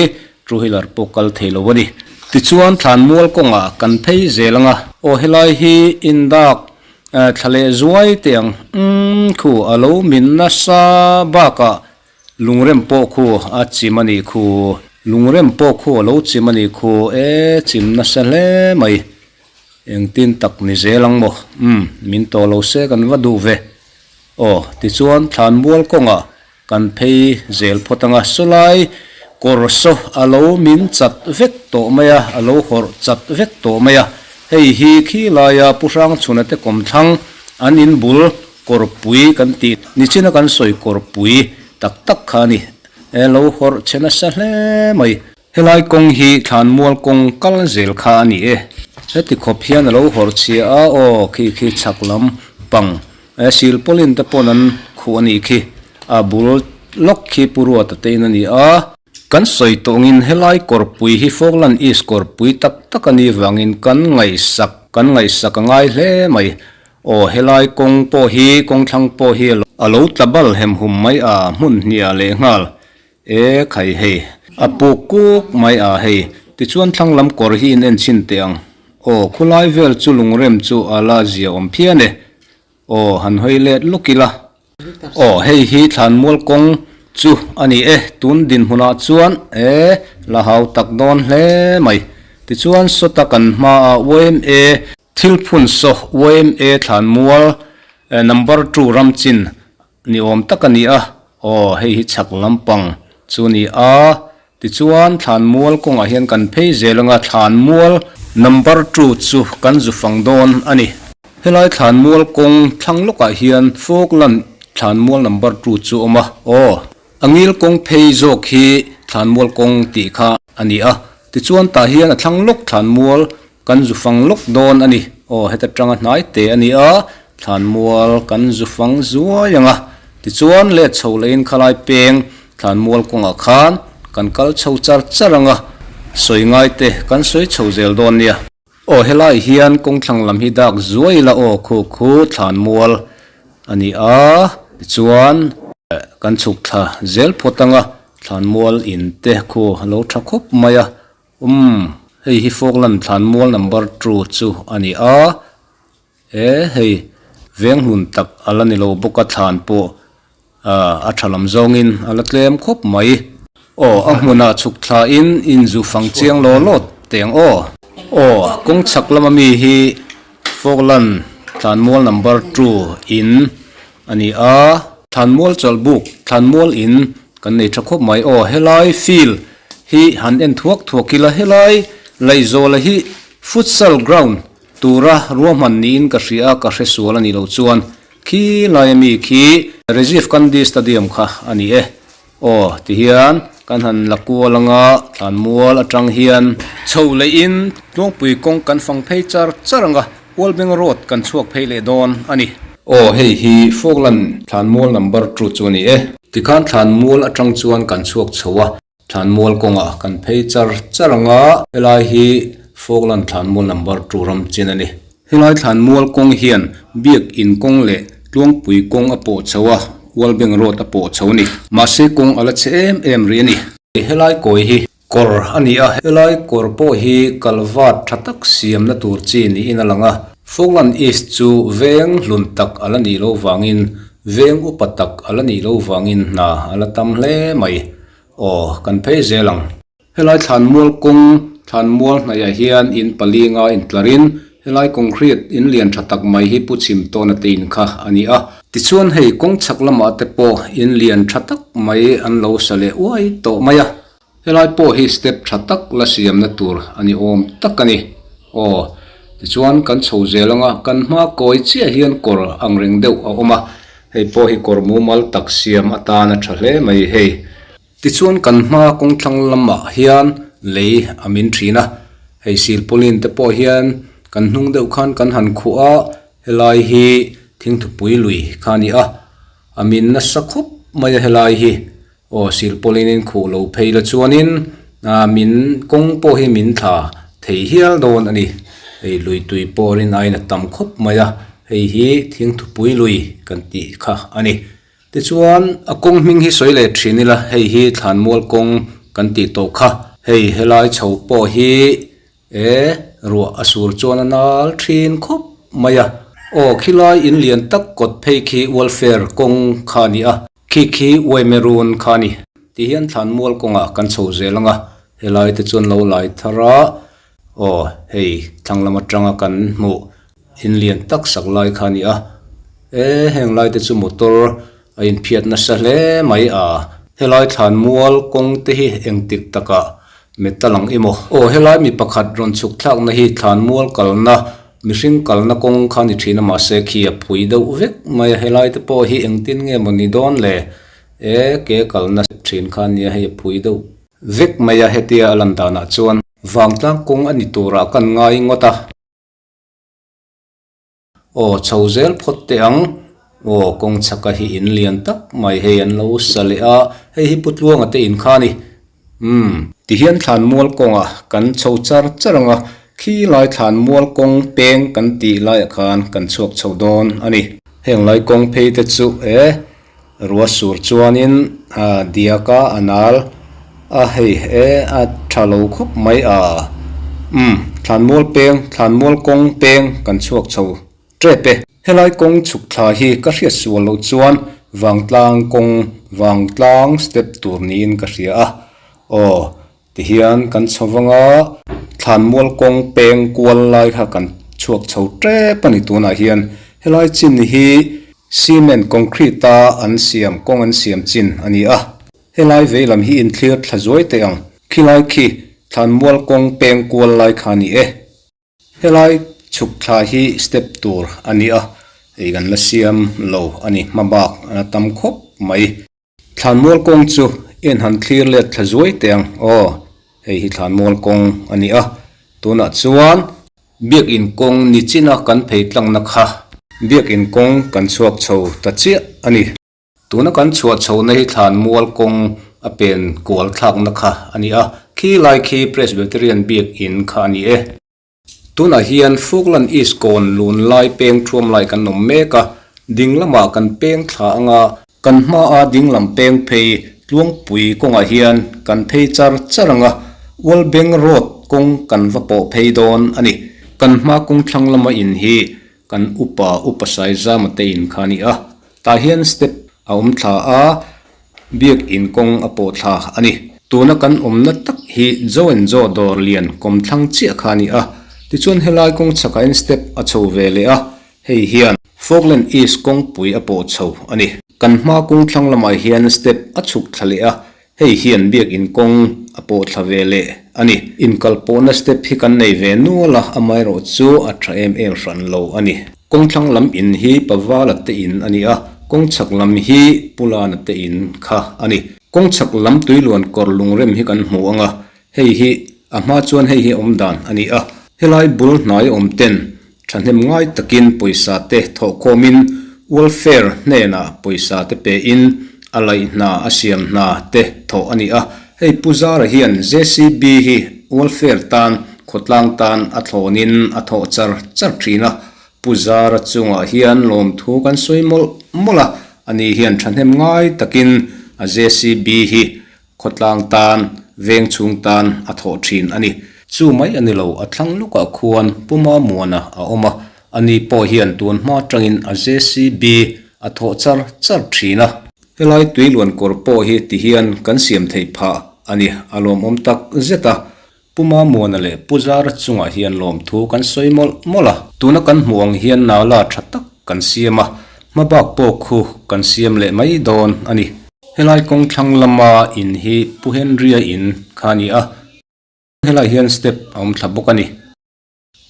A: two wheeler pawh kal thei lo a ni. Tichuan thlanmual kawngah kan phei zel ang a, aw helai hi indak thla leh zuai teh ang, umm khu a lo min nasa bakah lungrem pawh khu a chim a nih khu, lungrem pawh khu a lo chim a nih khu, e chim nasa hle mai, engtin tak ni zel ang maw, umm min tawh lo se kan va duh ve. Aw, tichuan thlanmual kawngah kan phei zel phawt ang a, sawlai Kawr saw a lo min chat vek tawh mai a, a lo hawrh chat vek tawh mai a. Hei hi khi laia Pu Hrangchhuna te kawmthlang an in bul kawrpui kan tih nichina kan sawi kawrpui tak tak kha a ni. E lo hawrh che nasa hle mai. Helai kawng hi thlanmual kawng kal zel kha a ni e. Heti khawp hian a lo hawrh chhia a, aw khi khi chhak lam pang e silpaulin te pawn an khuh a nih khi. A bul lawk khi Pu Ruata te in a ni a. Kan sawi tawngin helai kawrpui hi Falkland East kawrpui tak tak a nih vangin kan ngaihsak kan ngaihsak a ngai hle mai. Aw helai kawng pawh hi kawngthlang pawh hi a lo tla bal hem hum mai a hmun hniah lehnghal. E khai hei, a puk kuk mai a hei, tichuan thlang lam kawr hi in en chhin teh ang. Aw khulai vel chu lungrem chu a la zia awm phian e. Aw han hawi let lawk ila. Aw hei hi thlanmual kawng chu a ni e, tun dinhmunah chuan e la hau tak dawn hle mai. Tichuan sawta kan hmaah yma thil phun saw yma thlanmual number two ramchin Ni awm tak a ni a, aw hei hi chhak lampang chu a ni a, tichuan thlanmual kawngah hian kan phei zel anga thlanmual number two chu kan zu fang dawn a ni. Helai thlanmual kawng thlang lawkah hian Falkland thlanmual number two chu a awm a, aw a ngil kawng phei zawk hi thlanmual kawng tih kha a ni a, tichuan tah hian a thlang lawk thlanmual Kan zu fang lawk dawn a ni. Aw, heta tanga hnai te a ni a, thlanmual kan zu fang zuai ang a. Tichuan, let chho lehin khalai peng thlanmual kawngah khan kan kal chho char char ang a, sawi ngai te kan sawi chho zel dawn nia. Aw, helai hian kawngthlang lam hi dak zuai ila aw, khu khu thlanmual a ni a. Tichuan, kan chhuk thla zel phawt ang a, thlanmual in te khu a lo tha khawp mai a. Umm, hei hi Falkland thlanmual number two chu a ni a, e hei veng hlun tak a la ni lo bawk a thlan pawh ah a tha lam zawngin a la tlem khawp mai. Aw, a hmunah chhuk thlain inzu fang chiang law law teng aw. Aw, kawng chhak lama mi hi Falkland thlanmual number two in a ni a, thlanmual chawlhbuk thlanmual in kan nei tha khawp mai. Aw, helai field hi han en thuak thuak ila helai Laihzawla hi futsal ground tura ruahman niin ka hria a, ka hre sual a nih loh chuan khi laia mi khi Rajiv Gandhi Stadium kha a ni e. Aw, tihian kan han la kual anga thlanmual atang hian chho leihin Tluangpui kawng kan fang phei char char anga Ualbeng Road kan chhuak phei leh dawn a ni. Aw, hei hi Falkland thlanmual number two chu a ni e. Tikhan thlanmual atang chuan kan chhuak chho a, thlanmual kawngah kan phei char char anga helai hi Falkland thlanmual number two ram chin a ni. Helai thlanmual kawng hian Biak in kawng leh Tluangpui kawng a pawh chho a, Ualbeng Road a pawh chho a ni. Mahse kawng a la chhe em em rih a ni. Helai kawi hi kawr a ni a, helai kawr pawh hi kalvat tha tak siamna tur chi niin a lang a. Falkland East chu veng hlun tak a la nih loh vangin veng upa tak a la nih loh vangin hna a la tam hle mai. Aw, kan phei zel ang. Helai thlanmual kawng, thlanmual hnaihah hian in pali nga intlarin helai concrete in lian tha tak mai hi pu chhim tawna te in kha a ni a. Tichuan hei kawng chhak lamah te pawh in lian tha tak mai an lo sa leh uai tawh mai a. Helai pawh hi step tha tak la siamna tur a ni awm tak a ni. Aw, tichuan kan chho zel anga kan hma kawi chiah hian kawr angreng deuh a awm a, hei pawh hi kawr mumal tak siam atan a tha hle mai hei. Tichuan kan hma kawngthlang lamah hian lei a min thin a, hei silpauline te pawh hian kan hnung deuh khan kan han khuh a, helai hi thingthupui lui kha a ni a, a min nasa khawp mai a helai hi, aw silpauline in khuh lo phei la chuanin ah min kawng pawh hi min thla thei hial dawn a ni, hei lui tui pawh rin aiin a tam khawp mai a, hei hi thingthupui lui kan tih kha a ni. Tichuan, a kawng hming hi sawi leh thin ila, hei hi thlanmual kawng kan tih tawh kha. Hei helai chho pawh hi e ruah a sur chuan a nal thin khawp mai a. Aw, khilai in lian tak kawt phei khi welfare kawng kha a ni a, khi khi Uaimerun kha a ni. Ti hian thlanmual kawngah kan chho zel ang a, helai te chuan lo lai thar a, aw hei thlang lam atanga kan hmuh In lian tak sak lai kha a ni a, e heng lai te chu motor a inphiat nasa hle mai a. Helai thlanmual kawng te hi engtik takah metal ang emaw? Aw helai mi pakhat rawn chhuk thlakna hi thlanmual kalna mihring kalna kawng kha ni thin a mahse khi a phui deuh vek mai a helai te pawh hi engtin nge maw ni dawn le? E ke kalna thin kha nia hei a phui deuh vek mai a hetia a lan danah chuan vangtlang kawng a ni turah kan ngai ngawt a. Aw chho zel phawt teh ang. Aw kawng chhaka hi in lian tak mai hei an lo sa leh a, hei hi Pu Tluanga te in kha a ni. Umm. Tihian thlanmual kawngah kan chho char char ang a, khi lai thlanmual kawng peng kan tih laiah khan kan chhuak chho dawn a ni. Heng lai kawng phei te chu e Rua sur chuanin a diak a, a nal a, hei e a tha lo khawp mai a, umm thlanmual peng, thlanmual kawng peng kan chhuak chho tep e. Helai kawng chhuk thla hi ka hriat sual loh chuan vangtlang kawng, vangtlang step tur niin ka hria a, aw tihian kan chho vang a, thlanmual kawng peng kual lai kha kan chhuak chho tep a ni tunah hian helai chin hi Cement concrete a an siam kawng an siam chin a ni a, helai vei lam hi inthlir thla zuai teh ang, khilai khi thlanmual kawng peng kual lai kha a ni e. Helai chhuk thla hi step tur a ni a, hei kan la siam lo a ni hma bak a la tam khawp mai. Thlanmual kawng chu en han thlir let thla zuai teh ang aw, hei hi thlanmual kawng a ni a, tunah chuan Biakin kawng ni china kan phei tlangna kha Biakin kawng kan chhuak chho ta chiah a ni. Tuna kan chhuah chhohna hi thlanmual kawng a pen kual thlakna kha a ni a, khi lai khi Presbyterian Biakin kha a ni e. Tunah hian Falkland East kawn lun lai peng thuam lai kan awm mek a, ding lamah kan peng thla anga Kan hmaa dinglam peng phei Tluangpui kawngah hian kan phei char char ang a, Ualbeng Road kawng kan va pawh phei dawn a ni. Kan hma kawng thlang lama in hi kan upa upa Saizama te in kha a ni a, tah hian step a awm thla a, biak in kawng a pawh thla a ni. Tuna kan awmna tak hi Jo and Jo dawr lian kawmthlang chiah kha a ni a, tichuan helai kawng chhakah hian step a chho ve leh a, Hei hian Falkland East kawngpui a pawh chho a ni. Kan hma kawng thlang lamah hian step a chhuk thla leh a, hei hian biakin kawng a pawh thla ve leh a ni. Inkalpawhna step hi kan nei ve nual a, amaherawh chu a tha em em hran lo a ni. Kawng thlang lam in hi Pavala te in a ni a, kawng chhak lam hi Pulana te in kha a ni. Kawng chhak lam tuiluan kawr lungrem hi kan hmu ang a, Hei hi a hma chuan hei hi awm dan a ni a, helai bul hnai awm ten thahnem ngai takin pawisa te thawhkhawmin welfare hnenah pawisa te pein a laih hna a siam hna te thawh a ni a, hei Pu Zara hian JCB hi welfare tan khawtlang tan a thlawnin a thawh char char thin a, Pu Zara chungah hian lawmthu kan sawi mawlh mawlh a, ani hian thahnem ngai takin a JCB hi Khawtlang tan, veng chhung tan a thawh thin a ni. Chu mai a ni lo, a thlang lawkah khuan Pu Mamuana a awm a, ani pawh hian tun hma atangin a JCB a thawh char char thin a. Helai tuiluan kawr pawh hi tihian kan siam theih phah a ni, a lawmawm tak zet a. Pu Mamuana leh Pu Zara chungah hian lawmthu kan sawi mawlh mawlh a. Tuna kan hmuh ang hian nala tha tak kan siam a, hmabak pawh khu kan siam leh mai dawn a ni. Helai kawng thlang lama in hi Pu Henry-a in kha a ni a, helai hian step a awm thla bawk a ni.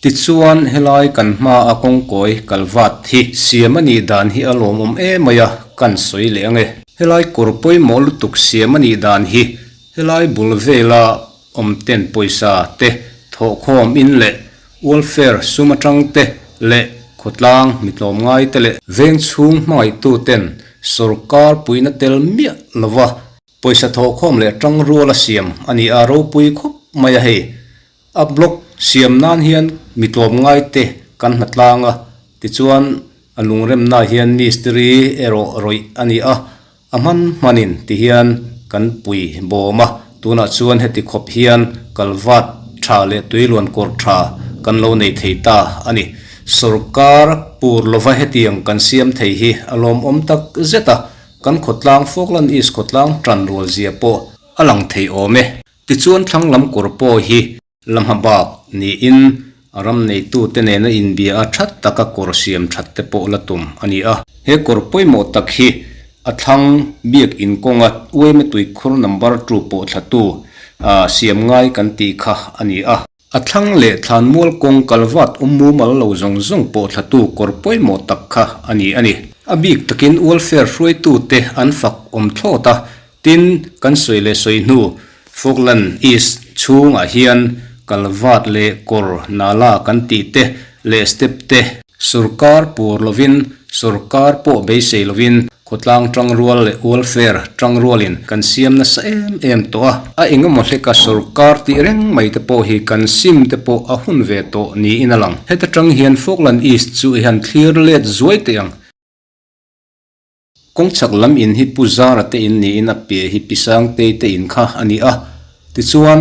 A: Tichuan helai kan hmaa kawngkawi kalvat hi siam a nih dan hi a lawmawm emai a, kan sawi leh ange. Helai kawr pawimawh lutuk siam a nih dan hi helai bul vela awm ten pawisa te thawhkhawm in leh welfare sum atang te leh khawtlang mi tlawmngai te leh veng chhung hmangaihtu ten sawrkar puihna tel miah lova pawisa thawhkhawm leh tangruala siam a ni a ropui khawp mai a hei. A block siam nan hian mi tlawmngai te kan hna tlang a, tichuan a lungremna hian mistiri erawh rawih a ni a, a hman hmanin tihian kan pui bawm a, tunah chuan heti khawp hian kalvat tha leh tuiluan kawr tha kan lo nei thei ta a ni. Sorkar pur lova hetiang kan siam thei hi a lawmawm tak zet a, kan khawtlang Falkland East khawtlang tan rual zia pawh a lang thei awm e. Tichuan thlang lam kawr pawh hi la hma bak niin a ram neitute nena inbia a that taka kawr siam that te pawh la tum a ni a. He kawr pawimawh tak hi A thlang biak in kawnga uaima tuikhur number two pawh thlatu siam ngai kan tih kha a ni a. A thlang leh thlanmual kawng kalvat awm mumal lo zawng zawng pawh thlatu kawr pawimawh tak kha a ni a ni. A bik takin welfare hruaitute an fak awm thlawt a, tin kan sawi leh sawi hnu Falkland East chhungah hian kalvat leh kawr nala kan tih te leh step te Sorkar pur lovin, sorkar pawh beisei lovin khawtlang tangrual leh welfare tangrualin kan siam nasa em em tawh a. A engemaw hleka sorkar tih reng mai te pawh hi kan sim te pawh a hun ve tawh niin a lang. Heta tang hian Falkland East chu i han thlir let zuai teh ang. Kawng chhak lam in hi Pu Zara te in niin a piah hi Pi Sangtei te in kha a ni a. Tichuan,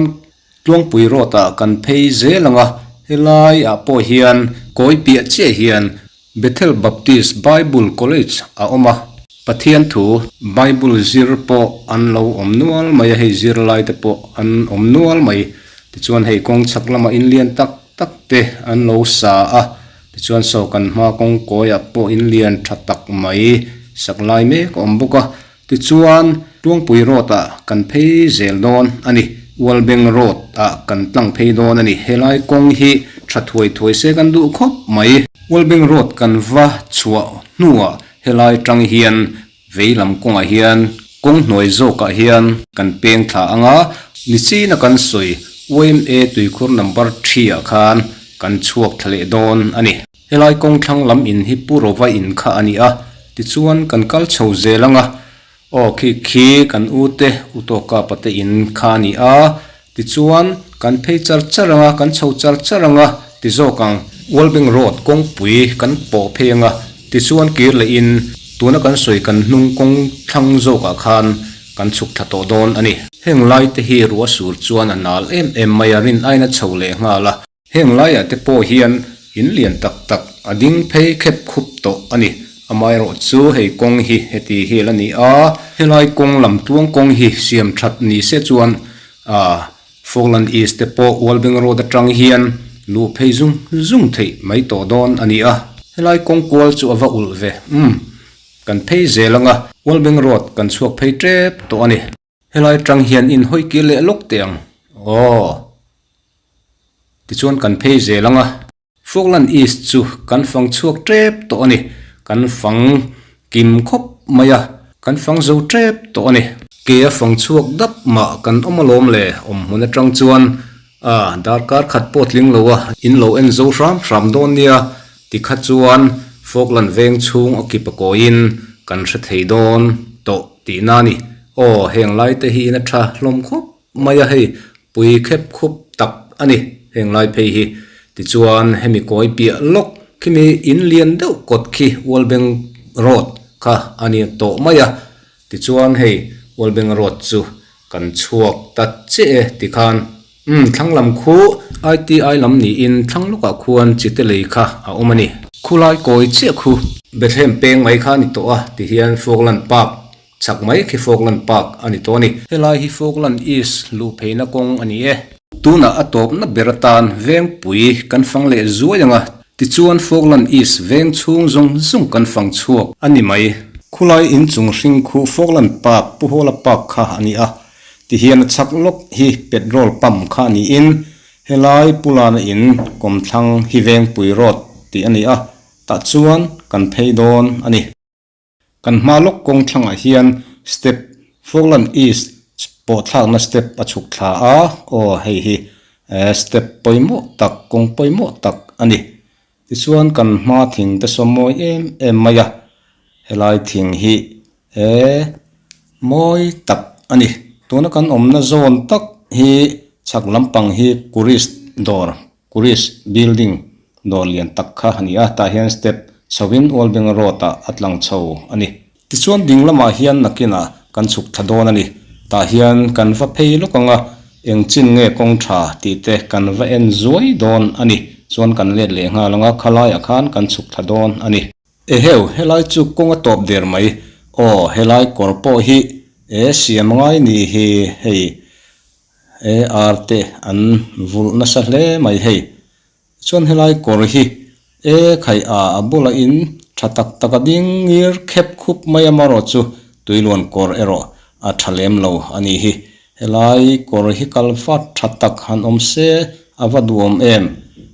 A: Tluangpui Road ah kan phei zel ang a, helai ah pawh hian kawi piah chiah hian Bethel Baptist Bible College a awm a. Pathian thu Bible zir pawh an lo awm nual mai a, hei zirlai te pawh an awm nual mai. Tichuan hei kawng chhak lamah in lian tak tak te an lo sa a. Tichuan saw kan hma kawng kawiah pawh in lian tha tak mai sak lai mek a awm bawk a. Tichuan Tluangpui Road ah kan phei zel dawn a ni. Ualbeng Road ah kan tlang phei dawn a ni. Helai kawng hi tha thuai thuai se kan duh khawp mai. Ualbeng Road kan va chhuah hnuah helai tang hian Vei lam kawngah hian kawng hnuai zawkah hian kan peng thla ang a, nichina kan sawi YMA tuikhur number threeah khan kan chhuak thla leh dawn a ni. Helai kawng thlang lam in hi Pu Rova in kha a ni a, tichuan kan kal chho zel ang a, aw khi khi kan u te u tawka pate in kha a ni a, Tichuan, kan phei char char ang a, kan chho char char ang a, ti zawk ang. Walbeng Road kawngpui kan pawh phei ang a, tichuan kir lehin tuna kan sawi kan hnung kawng thlang zawkah khan kan chhuk thla tawh dawn a ni. Heng lai te hi ruah sur chuan a nal em em mai a, rin aina chho leh nghal a. Heng laiah te pawh hian in lian tak tak a ding phei khep khup tawh a ni. Amaherawh chu hei kawng hi heti hi la ni a, helai kawng lam tuang kawng hi siam that ni se chuan ah Falkland East te pawh Walbeng Road atang hian luh phei zung zung theih mai tawh dawn a ni a. Helai kawng kual chu a va ulh ve umm kan phei zel anga Walbeng Road kan chhuak phei tep tawh a ni. Helai tang hian in hawi kir leh lawk teh ang aw. Tichuan kan phei zel ang a. Falkland East chu kan fang chhuak tep tawh a ni. Kan fang kim khawp mai a, kan fang zo tep tawh a ni. Ke a fang chhuak dap mah kan awm alawm le awm hmun atang chuan a darkar khat pawh tling lo a, in lo en zo hram hram dawn nia tikha chuan Falkland veng chhung a kip a kawiin kan hre thei dawn tawh. Tihna a ni. Aw, heng lai te hi in a tha hlawm khawp mai a, hei pui khep khup tak a ni heng lai phei hi. Tichuan hemi kawi piah lawk khimi in lian deuh kawt khi Walbeng Road kha a ni tawh mai a. Tichuan hei Walbeng Road chu kan chhuak ta chiah e tikhan Umm, thlang lam khu ITI lam niin thlang lawkah khuan chite lei kha a awm a ni. Khulai kawi chiah khu. Bethlehem peng mai kha a ni tawh a, tihian Falkland Park chhak mai khi Falkland Park a ni tawh a ni. Helai hi Falkland East luh pheina kawng a ni e. Tunah a tawpna ber atan Vengpui kan fang leh zuai ang a, tichuan Falkland East veng chhung zawng zawng kan fang chhuak a ni mai. Khulai inchung hring khu Falkland Park, Pu Hawla Park kha a ni a, Tihian a chhak lawk hi petrol pump kha niin helai Pulana in kawmthlang hi Vengpui Road tih a ni a, tah chuan kan phei dawn a ni. Kan hma lawk kawng thlangah hian step Falkland East pawh thlakna step a chhuk thla a, aw hei hi step pawimawh tak kawng pawimawh tak a ni. Tichuan kan hma thing te saw mawi em em mai a, helai thing hi he mawi tak a ni. Tuna kan awmna zawn tak hi chhak lampang hi Kurish dawr, Kurish building dawr lian tak kha a ni a, tah hian step chhoin Ualbeng road ah a tlang chho a ni. Tichuan ding lamah hian nakinah kan chhuk thla dawn a ni. Tah hian kan va phei lawk ang a, eng chin nge kawng tha tih te kan va en zuai dawn a ni. Chuan kan let leh nghal ang a, khalaiah khan kan chhuk thla dawn a ni. Eheu, helai chu kawng a tawp der mai. Aw, helai kawr pawh hi e siam ngai ni hi hei e ar te an vulh nasa hle mai hei. Chuan helai kawr hi e khai a a bulah in tha tak tak a ding ngir khep khup mai a marawh chu. Tuiluan kawr erawh a tha lem lo a nih hi. Helai kawr hi kal vat tha tak han awm se a va duhawm em?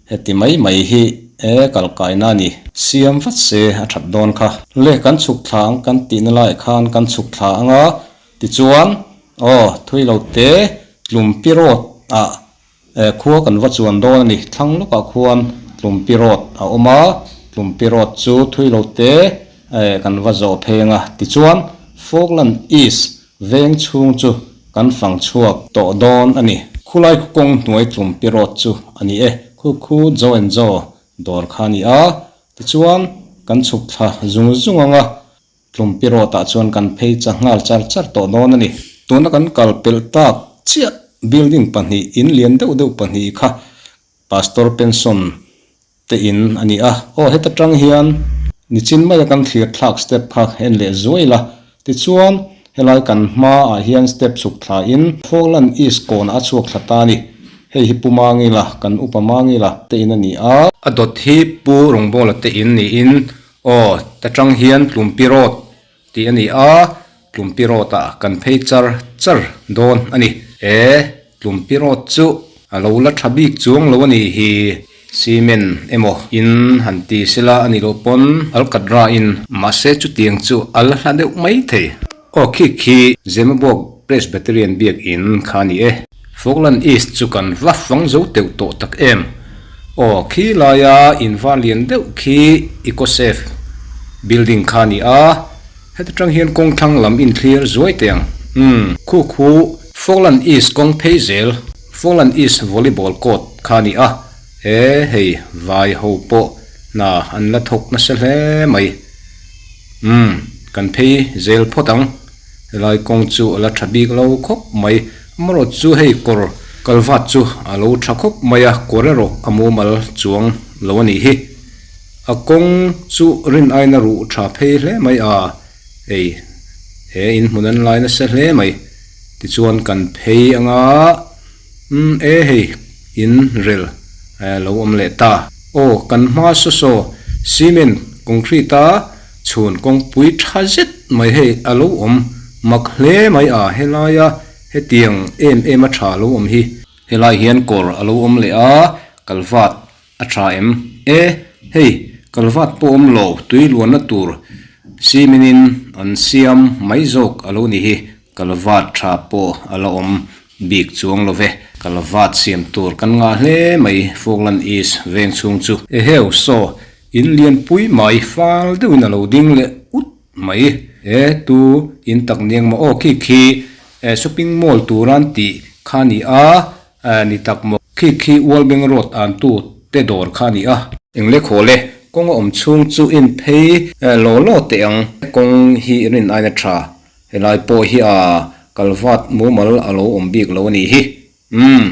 A: Heti mai mai hi e kal kaina a ni. Siam vat se a that dawn kha. Le kan chhuk thla ang kan tihna laiah khan kan chhuk thla ang a, tichuan aw thui lo te tlumpi road ah Khua kan va chuan dawn a ni. Thlang lawkah khuan Tlumpi Road a awm a, Tlumpi Road chu thui lo te kan va zawh phei ang a. Tichuan, Falkland East veng chhung chu kan fang chhuak tawh dawn a ni. Khulai khu kawng hnuai Tlumpi Road chu a ni e. Khu khu Joe and Joe dawr kha a ni a. Tichuan, kan chhuk thla zung zung ang a. Tlumpi road ah chuan kan phei cha nghal char char tawh dawn a ni. Tuna kan kal pelh tak chiah building pahnih in lian deuh deuh pahnih kha Pastor Pension te in a ni a. Aw heta tang hian nichin maia kan thlir thlak step kha en leh zuai la. Tichuan helai kan hma ah hian step chhuk thla in Falkland East kawnah a chhuak thla ta a ni. Hei hi Pu Mangila, kan upa Mangila te in a ni a. A dawt hi Pu Rawngbawla te in niin Aw, ta tang hian Tlumpi Road tih a ni a, Tlumpi Road ah kan phei char char dawn a ni. E, Tlumpi Road chu a lo la tha bik chuang lo a nih hi. Cement emaw in han ti sela a nih loh pawn Alkatra in. Mahse chutiang chu a la hla deuh mai thei. Aw khi khi Zemabawk Presbyterian biak in kha a ni e. Falkland East chu kan va fang zo teuh tawh tak em? Aw khi laia in va lian deuh khi Ecosave building kha a ni a, heta tang hian kawng thlang lam inthlir zuai teh ang. Umm khu khu Falkland East kawng phei zel Falkland East volleyball court kha a ni a, e hei vai ho pawh hna an la thawk nasa hle mai. Umm, kan phei zel phawt ang. Helai kawng chu a la tha bik lo khawp mai. Amarawt chu hei kawr kalvat chu a lo tha khawp mai a, kawr erawh a mumal chuang lo a nih hi. A kawng chu rin aina ruh tha phei hle mai a, hei he in hmun an lai nasa hle mai. Tichuan kan phei anga umm e hei in rel lo awm leh ta. Aw kan hma saw saw cement concrete a Chhun kawngpui tha zet mai hei a lo awm mak hle mai a, helaia hetiang em em a tha lo awm hi. Helai hian kawr a lo awm leh a, kalvat a tha em? E, hei kalvat pawh awm lo, tui luanna tur cement in an siam mai zawk a lo ni hi, kalvat tha pawh a la awm bik chuang lo ve. Kalvat siam tur kan ngah hle mai Falkland East veng chhung chu. Eheu, saw In lianpui mai fal deuhin a lo ding leh ut mai. E tu in tak niang maw aw khi khi shopping mall tur an tih kha a ni a, ni tak maw khi khi Wallbank road an tu te dawr kha a ni a. Eng le khaw le, kawng a awm chhung chu in phei law law teh ang. Kawng hi rin aina tha, helai pawh hi a kalvat mumal a lo awm bik lo a nih hi. Umm,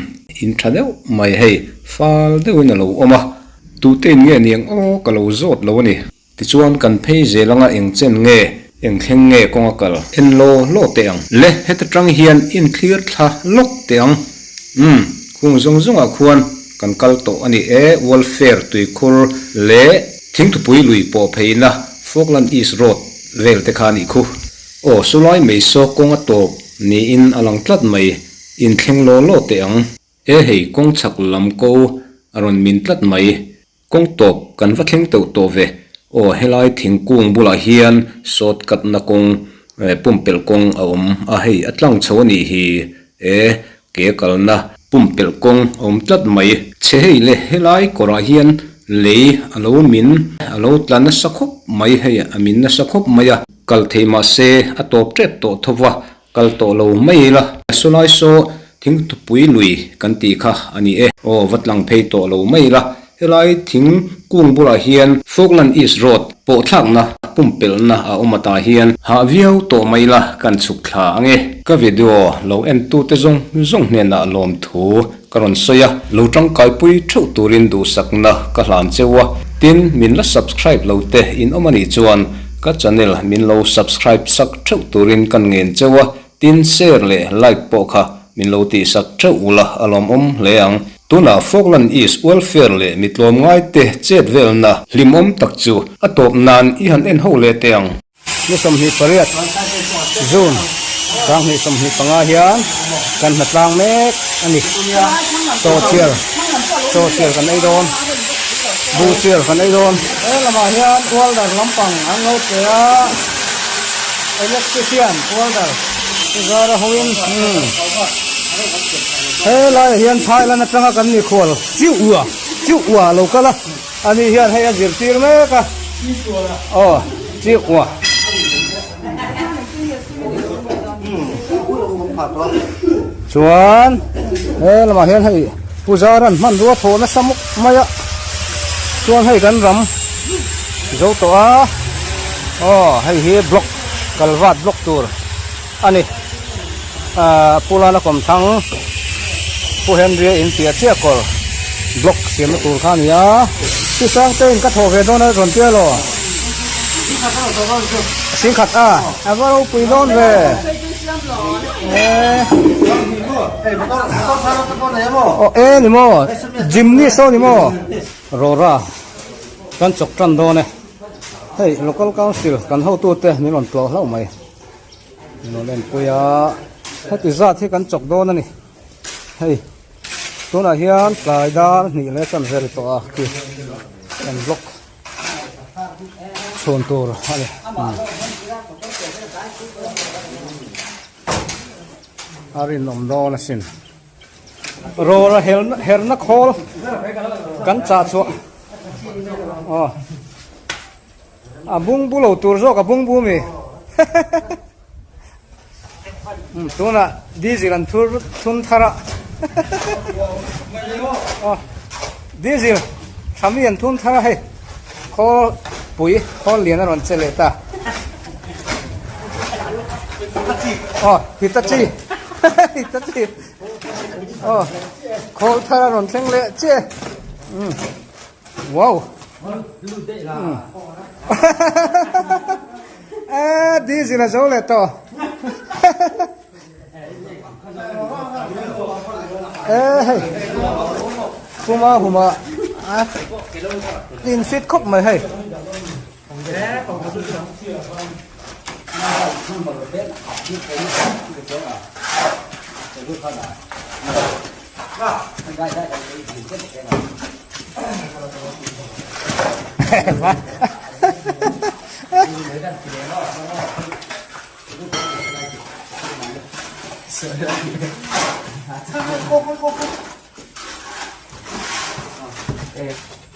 A: in tha deuh mai hei, fal deuhin a lo awm a, tute in nge niang aw ka lo zawt lo a ni. Tichuan kan phei zel anga eng chen nge, eng thleng nge kawng a kal en law law teh ang. Le, heta tang hian inthlir thla lawk teh ang. Umm, khung zawng zawngah khuan kan kal tawh a ni e, Welfare tuikhur leh Thingthupui lui pawh pheina Falkland East Road vel te kha a nih khu. Aw, sawlai mai saw kawng a tawp niin a lang tlat mai. Inthleng law law teh ang. E hei kawng chhak lam ko a rawn min tlat mai. Kawng tawp kan va thleng teuh tawh ve. Aw helai thingkung bulah hian short cut na kawng pumpelh kawng a awm a hei a tlang chho a nih hi. E ke kalna pumpelh kawng a awm tlat mai. Chhe hei le helai kawrah hian lei a lo min a lo tla nasa khawp mai hei a min nasa khawp mai a. Kal thei mahse a tawp tep tawh tho va Kal tawh lo mai ila. Sawlai saw thingtupui lui kan tih kha a ni e. Aw va tlang phei tawh lo mai ila. Helai thing kung bulah hian Falkland East Road pawh thlakna pumpelhna a awm atah hian hah viau tawh mai ila kan chhuk thla ang e. Ka video lo en tute zawng zawng hnenah lawmthu ka rawn sawi a, lo tangkaipui theuh turin duhsakna ka hlan cheu a, tin min la subscribe lo te in awm a nih chuan ka channel min lo subscribe sak theuh turin kan ngen cheu a, tin share leh like pawh kha min lo tihsak theuh ula a lawmawm hle ang. Tunah Falkland East Welfare leh mi tlawmngai te chet velna hlimawm tak chu a tawp nan i han en ho leh teh ang.
B: Ni 28. June 2025 hian kan hnatlang mek a ni. Chaw chiar chaw chiar kan ei dawn buh chiar kan ei dawn. He lamah hian welder lampang an lo che a electrician welder chu zara hoin umm he laiah hian Thailand atanga kan mikhual chiu ua chiu ua a lo kal a. Ani hian hei a zirtir mek a, aw chiu ua. Chuan he lamah hian hei Puzaran hmanrua thaw nasa mawk mai a, chuan hei kan ram zo tawh a, aw hei hi block kalvat block tur a ni. Ahh Pu Lana Kawmthlang Pu Henry-a in piah chiah kawr block siamna tur kha a ni a, Pi Sangtein ka thawh ve dawn a rawn tia law? Singkhat a, a va ropui dawn ve. Aw e ni maw, Jimny saw ni maw? Rora kan chawk tan dawn e, hei local council kan hotute min rawn tlawh hlauh mai. Min enpui a heti zat hi kan chawk dawn a ni hei tunah hian tlai dar hnih leh chan vel tawh a khi kan block chhun tur a ni a rinawm dawn asin rawra herna khawl kan chah chhuah aw. A bungbu lo tur zawk a bungbu mi tunah diesel an thur thun thar a aw diesel tha mi an thun thar a hei khawl pui khawl lian a rawn che leh ta aw hitachi hitachi aw khawl thar a rawn thleng leh chiah e. Wow. Eh, diesel a zo leh tawh. Eh, hei. Puma huma a in fit khawp mai hei.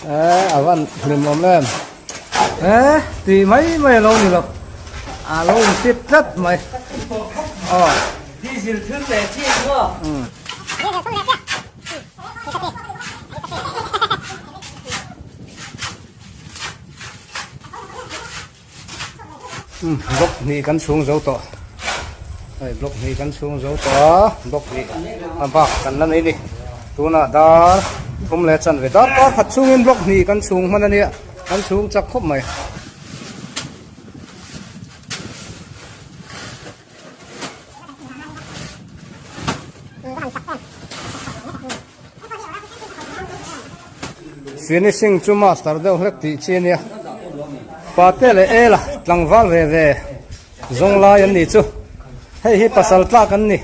B: Eh, a van hlim awm em. Eh, ti mai mai a lo ni lo. A lo in fit tlat mai. Aw.
D: Diesel thun leh chiah maw?
B: Block hnih kan chhung zo tawh hei block hnih kan chhung zo tawh a block hnih a bak kan la nei ni tunah dar thum leh chanve dar par khat chhungin block hnih kan chhung hman a nia kan chhung chak khawp mai. Finishing chu master deuh hlek tih chi a nia. Pate leh Ela tlangval ve ve zawng lai an nih chu. Hei hi pasal tlak an ni.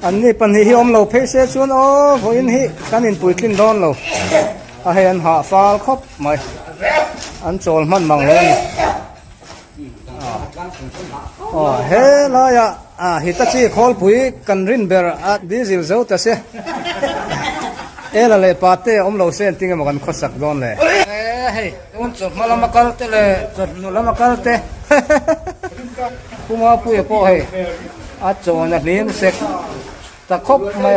B: An ni pahnih hi awm lo phei se chuan aw vawiin hi kan inpuitlin dawn lo. A hei an hah fal khawp mai. An chawl hman mang lo a ni. Aw he laiah ah Hitachi khawlpui kan rin ber a diesel zo ta se Ela leh Pate awm lo se engtin emaw kan khawsak dawn le. E hei tun chawhma lama kal te leh chawhnu lama kal te Pu Mapuia pawh hei a chawn a hlim sek ta khawp mai.